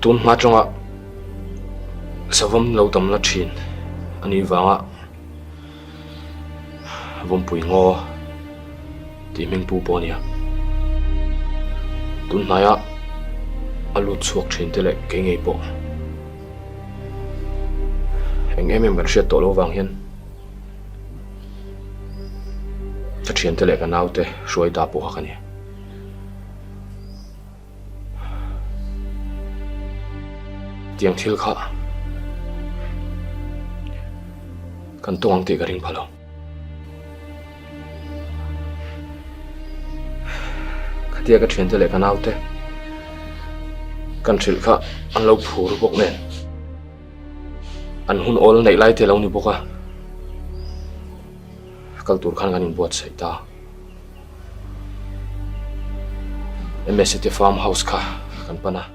Tun hma atanga savawm lo tam la thin a nih vanga Vawmpui ngaw tih hming pu pawh a nia. Tun hnaia a lut chhuak thin te leh kei ngei pawh eng em em kan hriat tawh loh vang hian ka thiante leh ka naute hruai ta pawh kha ka ni. Tiang thil kha kan tawng ang tih ka ring pha lo. Khatia ka thiante leh ka naute kan hrilh kha an lo phur bawk nen an hun awl neih lai te lo ni bawk a, kal tur khan kan inbuatsaih ta. MSC te farm house kha kan pan a.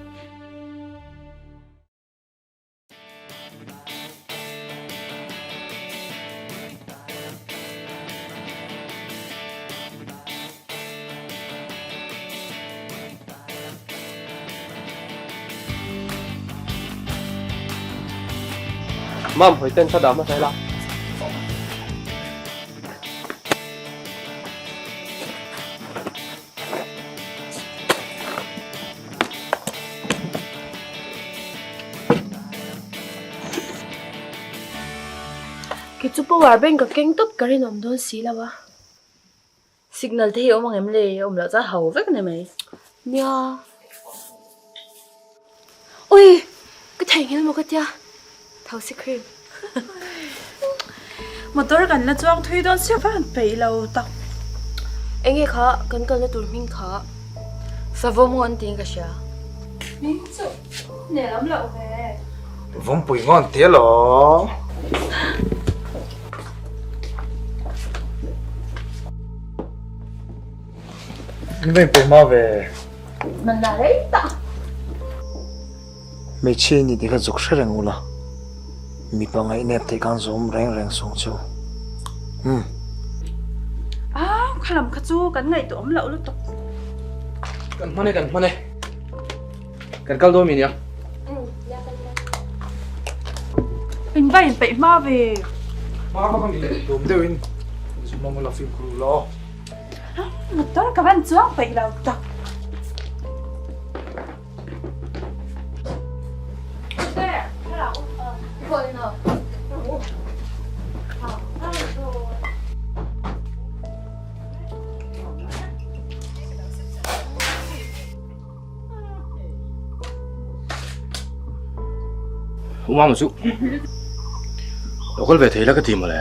Mam hawi ten kha dah hmasa ila. Kei chu power bank ka keng tawp ka rinawm dawn si lo a. Signal te hi a awm ang em le? A awm loh chuan ho vek a ni mai. Nia. Ui! Ka theihnghilh maw ka tia? Thosi cream. Motor kan la chuang thui dawn sia va han peih lo tak. Enge kha kan kalna tur hming kha? Savo maw an tiin ka hria. Hming chu nel awm loh ve. Vawmpui ngawn ti elaw? Ni veng pei hma ve. Man la rei tak. Hmeichhia i ni tih kha zuk hre reng ula, mipa ngaihnep theih khan zawm reng reng sawng chu. Umm. Ah, khalam kha chu kan ngaihtuah awm loh lutuk. Kan hman e, kan hman e. Kan kal dawn mi nia. In va inpeih hma ve. Hma vak a mi tum deuhin zumam ula fimkhur ula aw. Motor ka van chuang peih lo tak. Umama chu lo kal ve thei la ka ti mawle.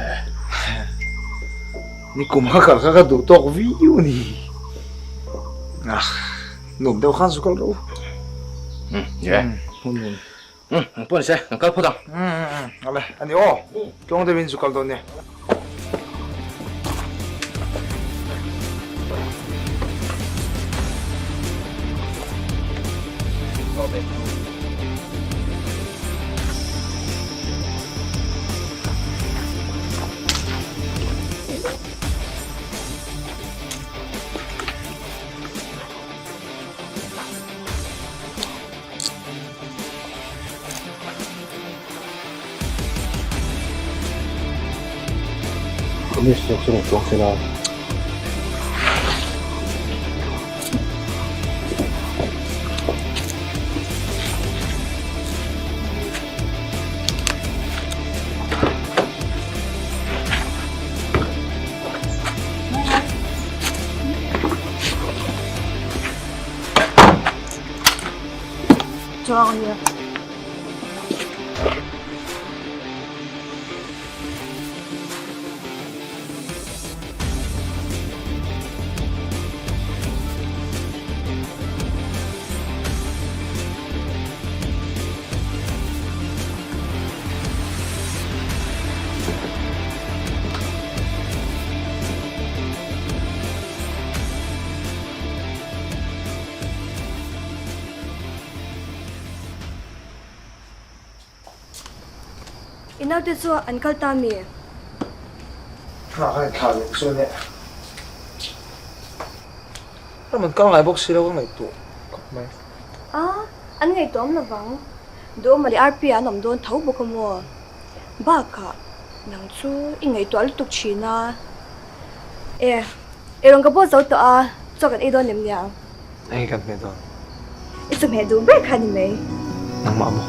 Ni kum a kal kha ka duh tawk viau a ni. Ah, nuam deuh khan zu kal rawh u. Um, ye. Hun hun. Um, ang pawh ni se, kan kal phawt ang. Um, ale, ani aw. Tluang deuhin zu kal dawn nia. Miss zawk chu rawn chuang se la. Chuang a nia. I naute chu an kal ta mi? Thla kha thla leh chuan e. Ram an kal ngai bawk si lo ka ngaihtuah khawp mai. A. An ngaihtuah awm lovang. Duhawma leh Arpi an awm dawn tho bawk a maw? Bakah, nang chu i ngaihtuah lutuk thin a. E, eirawng ka bawl zo tawh a, chaw kan ei dawn lem nia. Eng kan hmeh dawn? I chawhmeh duh ber kha ni mai. Nangmah maw?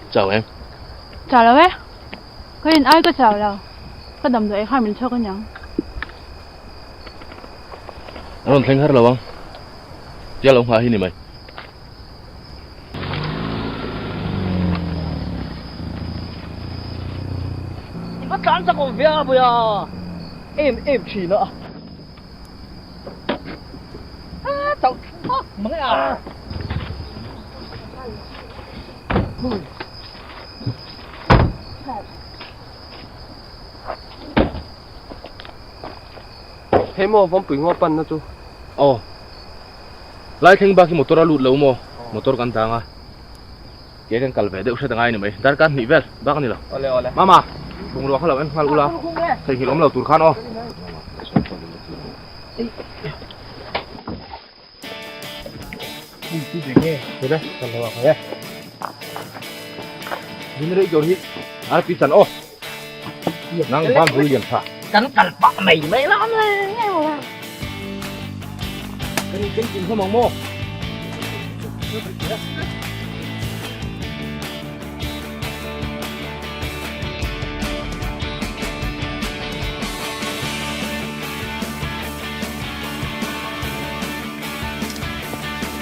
Chau em? Chau lo e. Ka in ai ka chau lo. Ka damdawi ei khan min chhuak aniang. A rawn thleng har lo ang. Tia lo nghah hi ni mai. I va tlan chak awm ve a Buia em em thin a. A chauh thlak mang e a. Hei maw Vawmpui ngaw panna chu. Aw. Lai thleng bak hi motor a lut lo maw? Motor kan dang a, ke kan kal ve deuh hret angai a ni mai. Darkar hnih vel bak a ni lo. Mama, bungrua kha lo en nghal ula, theihnghilh awm lo tur khan aw. Nang van bul lian tha. Kan kal pah mai mai la le. Kan in keng kim hlawm ang maw?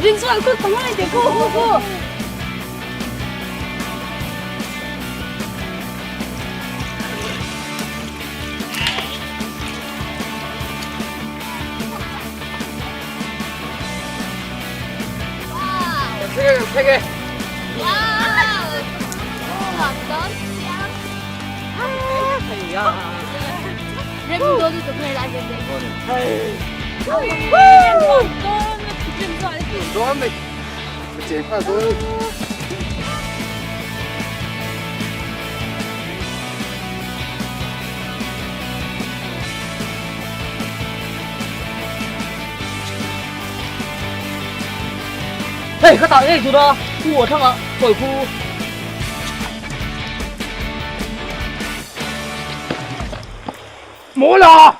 Rinzual kut ka ngai teh ku ku ku. Hei ka tah ngei tur a, khu a thlang ah sawi khu. Mawla!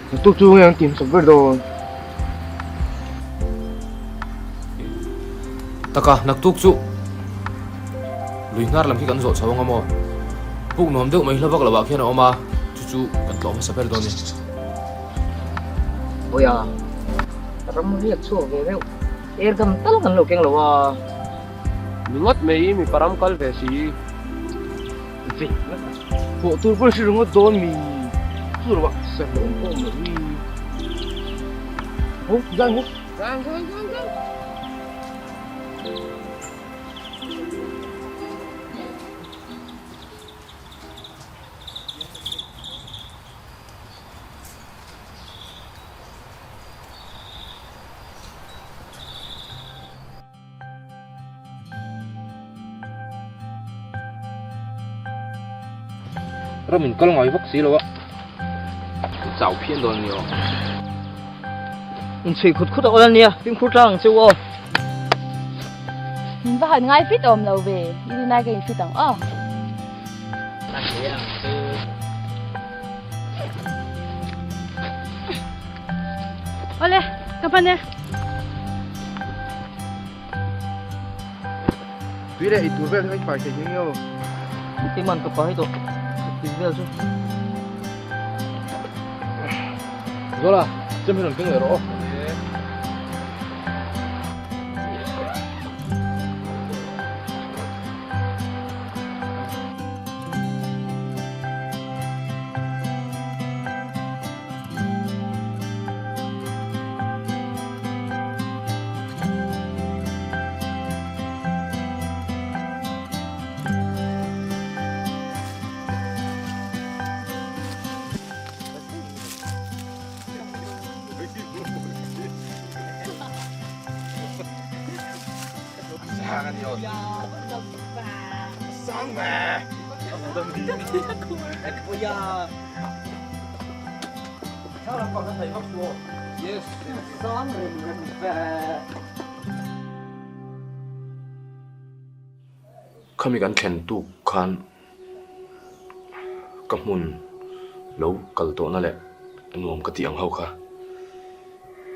Naktuk chu nge an tih hmasak ber dawn? Taka, naktuk chu lui hnar lam khi kan zawh chho ang a maw? Puk nuam deuh mai hla vak lovah khian a awm a, chu chu kan tlawh hmasa ber dawn a ni. Awiha, ram riak chhuak ve reuh, air gun tal kan lo keng lo a. Ni ngawt mai, mipa ram kal ve si. Ve ngat a, thawh tur pawh i hre ringawt dawn mi, chu rawh ser lo awm pawh awm loh hi. Ho, zang ho. Zang, zang, zang, zang. Ram in kal ngai vak si lo a. Chau phian dawn ni aw. In chhui khut khut a awl a nia, fimkhur tlang ang che u aw. Min va han ngai fit awm lo ve, i rinai ka in fit ang aw. Awle, ka hman e. Tui leh eitur vel hi fai thei nghe aw. Keimah ka pai tawh tui vel chu. Zola, chem hi rawn keng leh rawh aw. Khami kan thlen tuk khan ka hmun lo kal tawhna leh nuam ka tih ang ho kha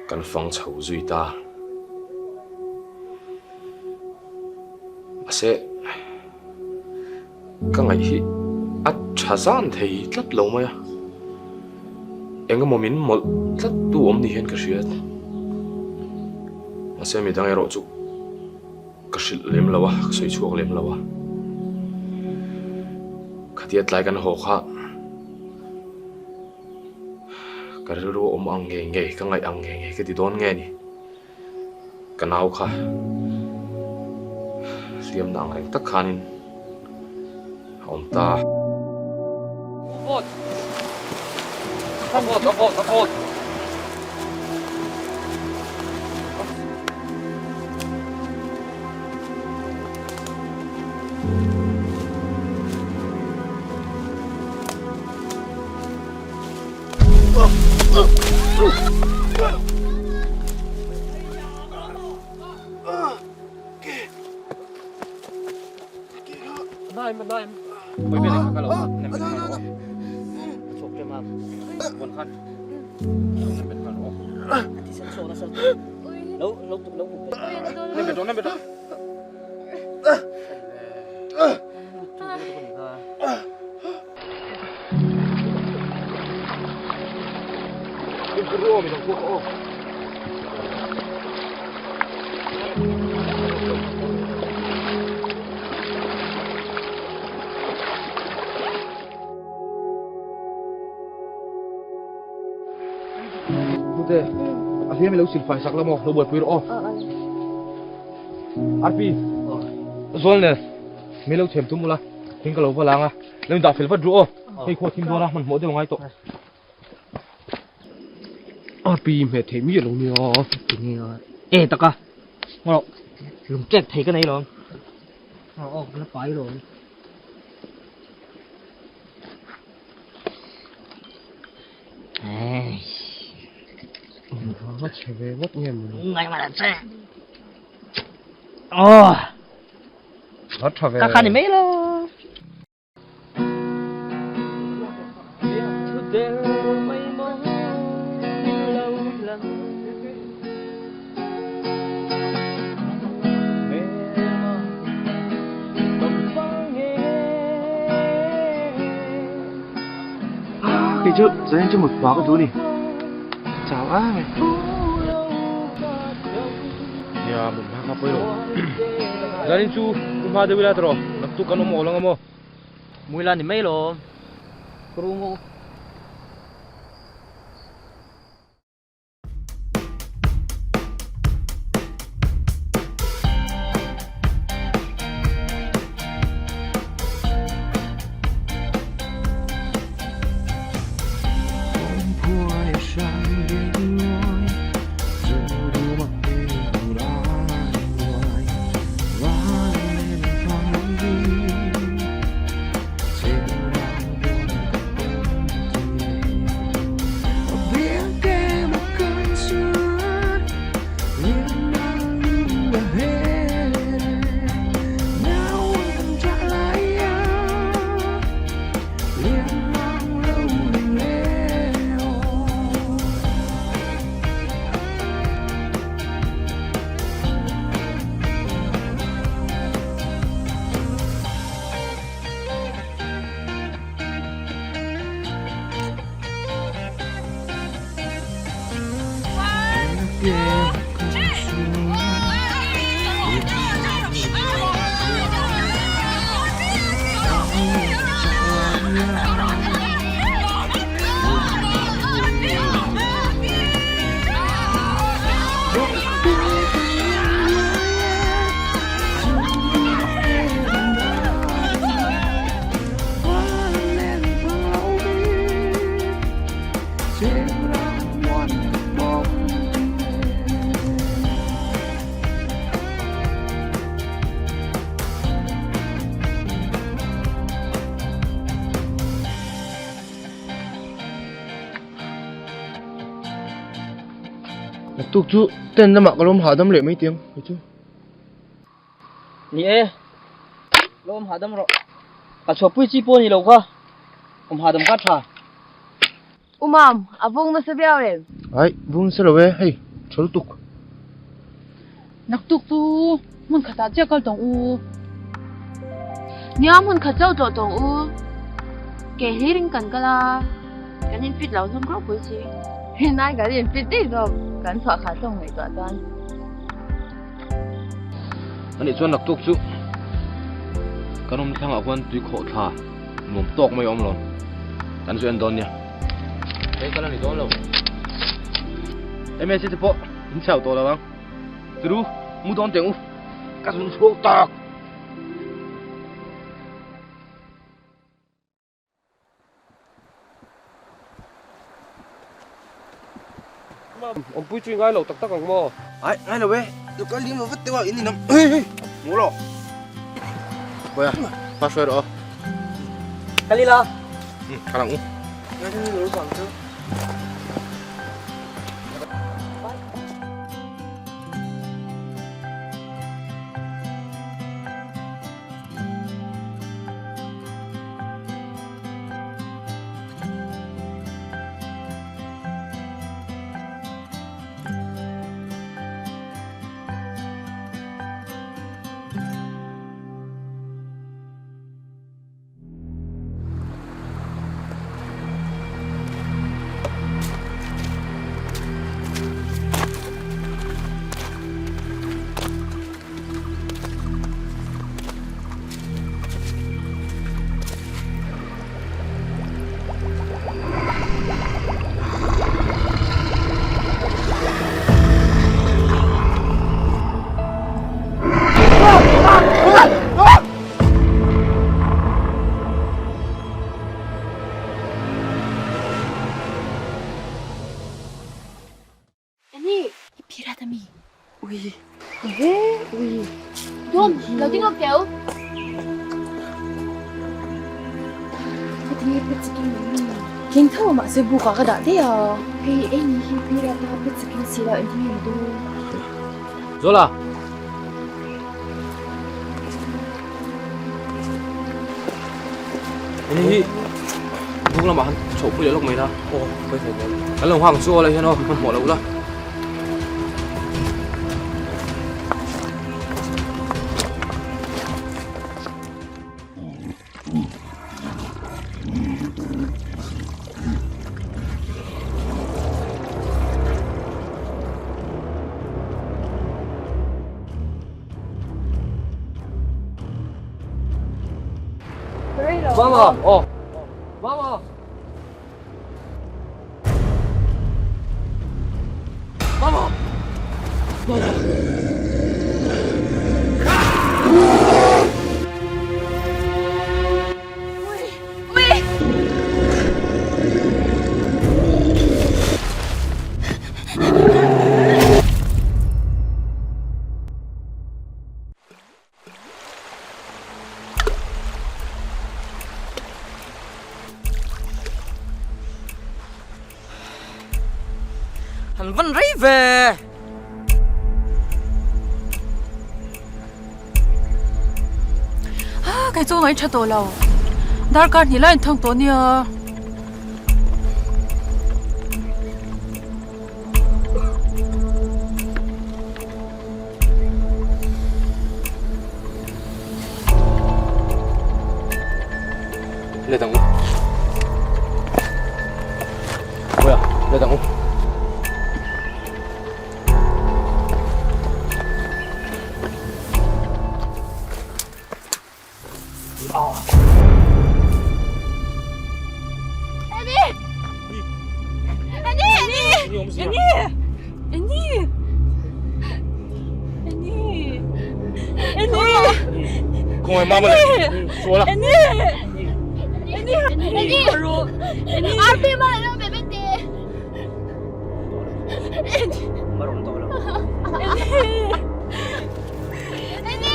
kan fang chho zui ta. Mahse ka ngaih hi a tha zan thei tlat lo mai a, engemaw min mawlh tlat tu awm ni hian ka hria. Mahse midang erawh chu ka hrilh lem lo a, ka sawi chhuak lem lo a. Khatia tlai kan haw kha ka rilru awm ang ngei ngei, ka ngaih ang ngei ngei ka ti dawn nge ni. Ka nau kha hliamna ang reng tak khanin a awm ta. A vawt, a vawt, a vawt. Hnute, a hliam i lo silfai sak la maw, lo buaipui rawh aw. Arpi, Zawlnel, mi lo chhem tum ula, thing ka lo va lang a, lo indah fel vat ru aw. Hei khaw thim dawn a, hmanhmawh deuh a ngai tawh. Arpi hmeh theih miah lo nia. E taka, ngawh lung ṭek thei ka nei lo. Aw, ka la pai lo. Va chhe ve ngawt nge maw? Ngai mah che. Aw. Va tha ve. Ka kha ni mai lo. Kei chu zanin chu mut hma ka duh a ni. Chau em e. Nia mut hma kha pawi lo. Zanin chu u hma deuh ila tawh naktuk kan awm aw lang a maw. Muila ni mai lo. Ka rum u. Naktuk chu tent lamah ka lawm hahdam leh mai tiang kei chu. Ni e, lawm hahdam rawh. Ka chhuahpui chi pawh a ni lo kha, awm hahdam kha tha. U Mam, a vung nasa viau em? Ai, vung nasa lo e, hei, tha lutuk. Naktuk chu hmun khatah chiah kal tawng u. Nia, hmun khat chauh tlawh tawng u. Ke hlirin kan kal a, kan in fit lo hlawm ropui si. Rinai kan in fit daih zawk, kan chhuah khat hlawm ngaihtuah chuan. Anih chuan naktuk chu kan awm thlangah khuan tui khawh thla nuam tawk mai a awm lo. Kan zu en dawn nia. Hei kal a ni dawn lo. Msa te pawh in chau tawh lo ang. Tiru, mu dawn teh u. Ka zun chhuak tak. Awmpui chu i ngai lo tak tak ang maw? Ai, ngai lo e. Lo kal liam lo vat deuh a, in inam. Hei, hei, mu lo. Khawi a, pa hruai rawh aw. Kal ila. Kal ang u. Ngai lo vang chu. Annie! I phirat a mi? Ui. Ehe, ui. Dawm, lo ding awk teh u. Heti nge pet chikin lo mi? Keng tho mahse buk ah ka dah daih a. Hei Annie hi phirat a pet chikin si lo engtin nge ni dawn? Zola! Annie hi buk lamah han chhoh pui leh lawk mai la. Aw, pawi thei dawn. Kan lo nghak ang chu aw lai hian aw, hmanhmawh lo la. Mama, aw. Mama. Mama. Mama. Han van rei ve. Ah, kei chu ngaih tha tawh lo. Darkar hnih lai an thang tawh nia. Let ang u. Kuya, let ang u. Ah. Enge awmzia? Enge? Eni! Eni! Eni! Khawngaih mama leh Suala. Eni! Eni! Eni! Eni! Arpi mah lo be bete. Eni! Marom tawh lo. Eni! Eni!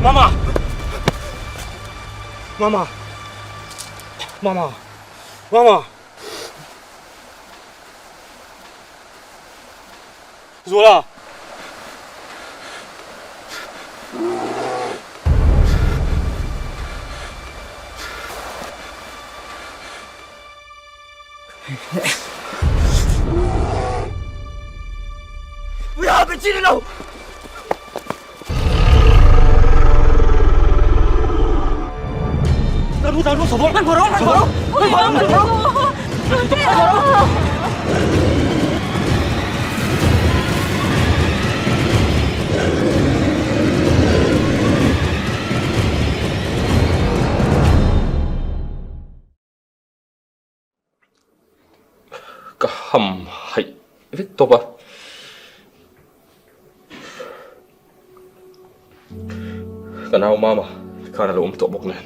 Mama! Mama! Mama! Mama! Zuala! 不要被进来了！ 站住！站住！小峰，慢跑！慢跑！慢跑！慢跑！慢跑！Ka ham haih vek tawp a. Ka nau mama khan a lo awm tawh bawk nen.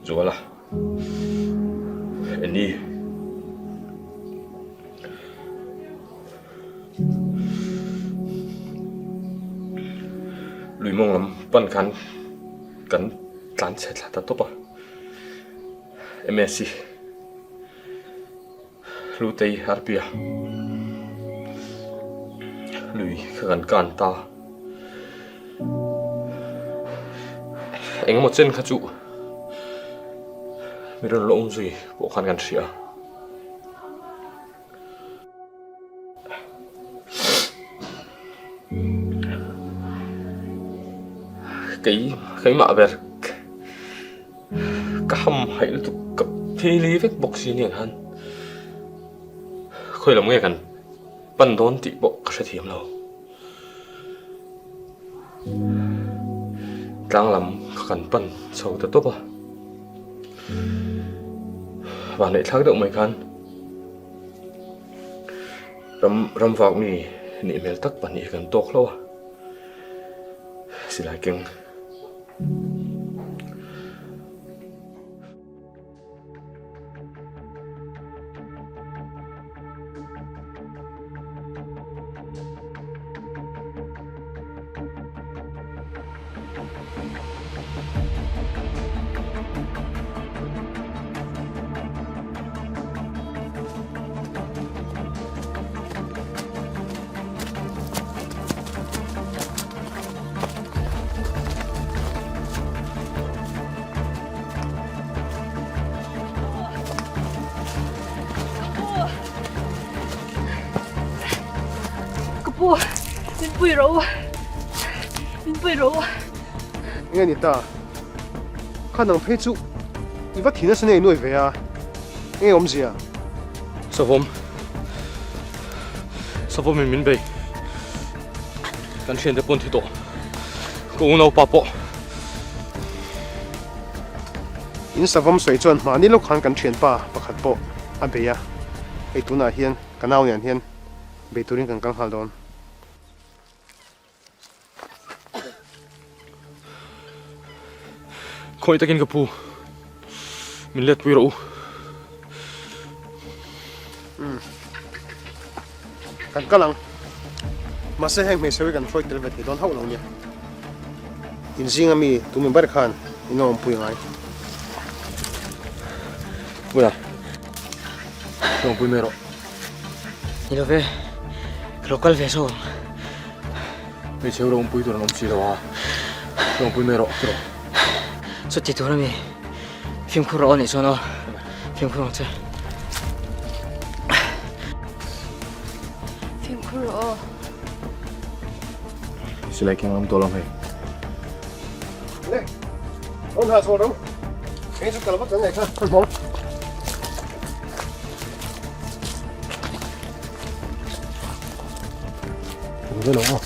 Zuala. Eni. Lui mawng lam pan khan kan tlan chhe thla ta tawp a. Msc Hlutei Harpia lui kha kan kan ta. Engemaw chen kha chu mi rawn la awm zui pawh khan kan hria. Kei keimah ber ka ham haih lutuk ka phili vek bawk si nen han khawi lam nge kan pan dawn tih pawh ka hrethiam lo. Tlang lam kha kan pan chho ta tawp a, vanneih thlak deuh mai khan ram ram vak mi nih hmel tak pahnih hi kan tawk hlauh a, silai keng. Ka pu, min pui rawh u, min pui rawh u. Enge ni ta? Kha nang phei chu i va thi nasa nei nuai ve a, enge awmzia? Savawm, Savawm in min bei. Kan thiante pawn thi tawh. Ka unaupa pawh. In savawm sawi chuan hmani lawk khan kan thianpa pakhat pawh a bei a, hei tunah hian ka nau nen hian bei turin kan kal nghal dawn. Khawi takin ka pu, min let pui rawh u. Umm. Kan kal ang. Mahse heng hmeichhe hi kan hruai tel ve thei dawn hauh lo nia. Inzinga mi tumi ber khan in awmpui ngai. Puia, ka awmpui mai rawh. Ni lo ve, ka lo kal ve zawk ang. Hmeichhe ro awmpui tur an awm si lo a, ka awmpui mai rawh, ti rawh. Chuti tur a mi, fimkhur rawh aw nih chuan aw, fimkhur ang che. Fimkhur rawh aw. Silai keng lam tawh lo hei. Le, awn ha chhawn ro. Eng chu kal vat kan ngaih kha, kan hmawng. Eng ve lo aw.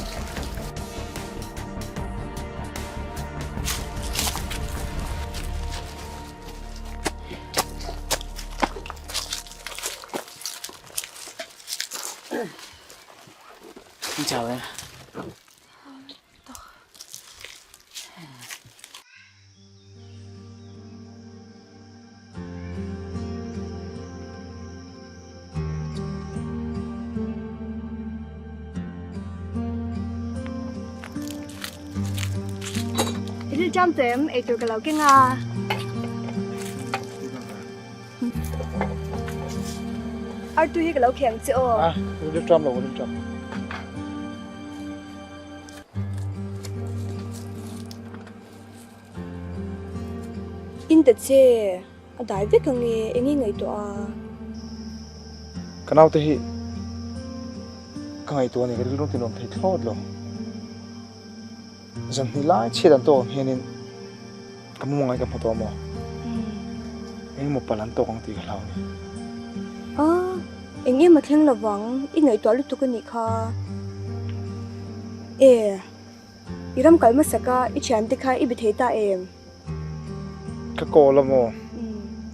I chau em? I rilṭam tawh em? Eitur ka lo keng a. Artui hi ka lo kheng che aw. A, rilṭam lo, rilṭam. In ta che, a dai vek ang e, eng nge ngaihtuah a? Ka naute hi ka ngaihtuah a ni, ka rilru ti nuam thei thlawt lo. Zan hnih lai chhiat an tawk ang hianin ka mumang ngai ka hmu tawh maw? Eng emaw palh an tawk ang tih ka hlau a ni. A, eng em a thleng lovang, i ngaihtuah lutuk a nih kha. E, i ram kal hmasak a, i thiante kha i be thei ta em? Ka call a maw?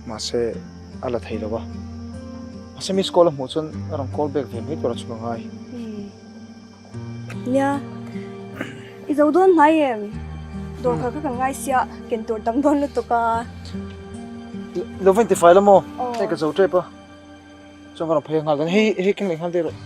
Mahse, a la thei lo va. Mahse miss call a hmuh chuan a rawn call back ve mai tur a chu ka ngai. Nia, i zo dawn hnai em? Dawr kha ka kan ngai sia, ken tur tam dawn lutuk a. Lo va intifai la maw? Hei ka zo tep a, chuan ka rawn phei nghal dawn. Hei hei keng leh nghal daih rawh.